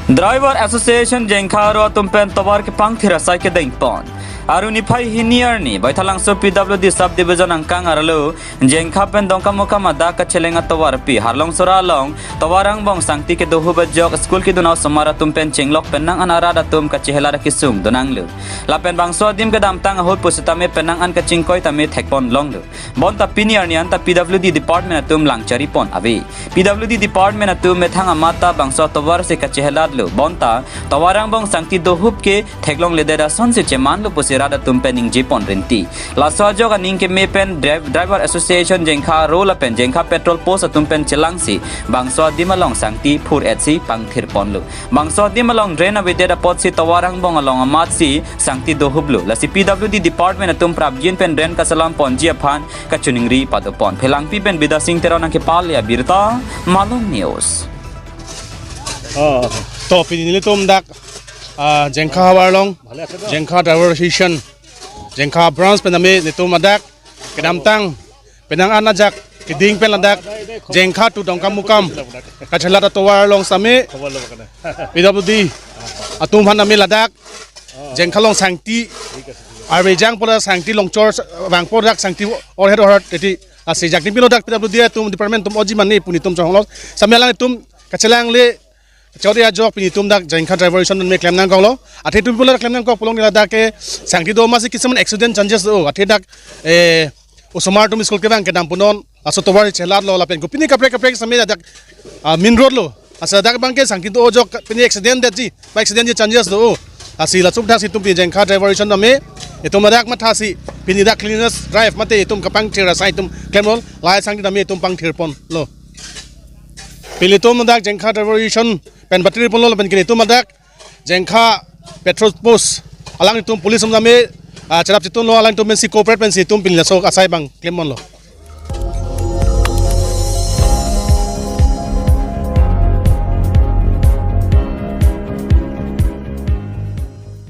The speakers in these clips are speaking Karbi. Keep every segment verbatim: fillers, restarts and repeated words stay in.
Driver Association Jengkha Aro atum pen tovar kepangthir asai kedengpon. Aru niphai hini arni Baithalangso P W D Sub Division angkang arlo Jengkha pen Dongkamukam adak kacheleng atovarpi Harlongsora along tovar angbong sangti kedohup ajok school kedun a-osomar atum pen chenglok penang an arat atum kachehelat akesung donanglo. Lapen bangso adim kedamtang ahut pusitame penang an kachingkoi tame thekpon longlo. Bonta pini arni anta P W D department atum langcharipon ave. P W D department atum methang amat ta bangso atovar si kachehelatlo. Bonta tovar angbong sangti dohup ke theklongledet asonsi chemanlo pusi rat atum pen ningjepon rinti. Laso ajok aning keme pen Driv-, Driver Association Jengkha Aro lapen Jengkha Patrol Post atum pen chelangsi bangso adim along sangti phur-etsi pangthirponlo. Bangso adim along drain avedet apotsi tovar angbong along amatsi sangti dohuplo. Lasi P W D department atum prapjin pen drain kachelamponji aphan kachiningri padopon. Phelangpi pen Bidya Sing Teron nangkepale abirta, Malong News. Oh, to pini nelitum dak, ah, Jengkha havar along, Jengkha Driver Association, Jengkha branch pen tame nelitum adak kedamtang penang an ajak keding pen ladak Jengkha to Dongkamukam kachelat atovar along sitame P W D atum aphan tame ladak Jengkha along sangti arve jang pula sangti longchor vangpo dak sangti orhet orhet eti asi jak dingpilo dak P W D atum department atum oji mane pu nelitum chonghonglo. Sitame alanglitum kachelangle chode ajok pini nelitum dak Jengkha Driver Association me klem nangkoklo. Athe nelitum pula klem nangkok pulote ladak ke sangti do masi kisuman accident chances do. Athe dak, eh, osomar atum school kevang kedam punon laso tovar chelatlo lapen ko pini kaprek kaprek sitame dak, ah, main road lo. Asa dak abang ke sangti do ajok pini accident detji, ba accident ji chances do. Asi laso dak si nelitum pini Jengkha Driver Association tame nelitum dak mathasi pini dak cleanliness drive mate nelitum kapangthir asai nelitum klemlo, lahai sangti tame nelitum pangthirponlo. Pini nelitum dak Jengkha Driver Association pen batteryponlo lapen ke nelitum dak Jengkha Patrol Post alanglitum police atum tame, ah, cherap chitunlo, alanglitum pensi cooperate pensi nelitum pini laso asai abang klemponlo.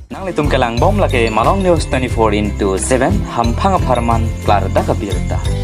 Nanglitum kelangbom lake Malong News twenty-four into seven, hamphang apharman klardak abirta.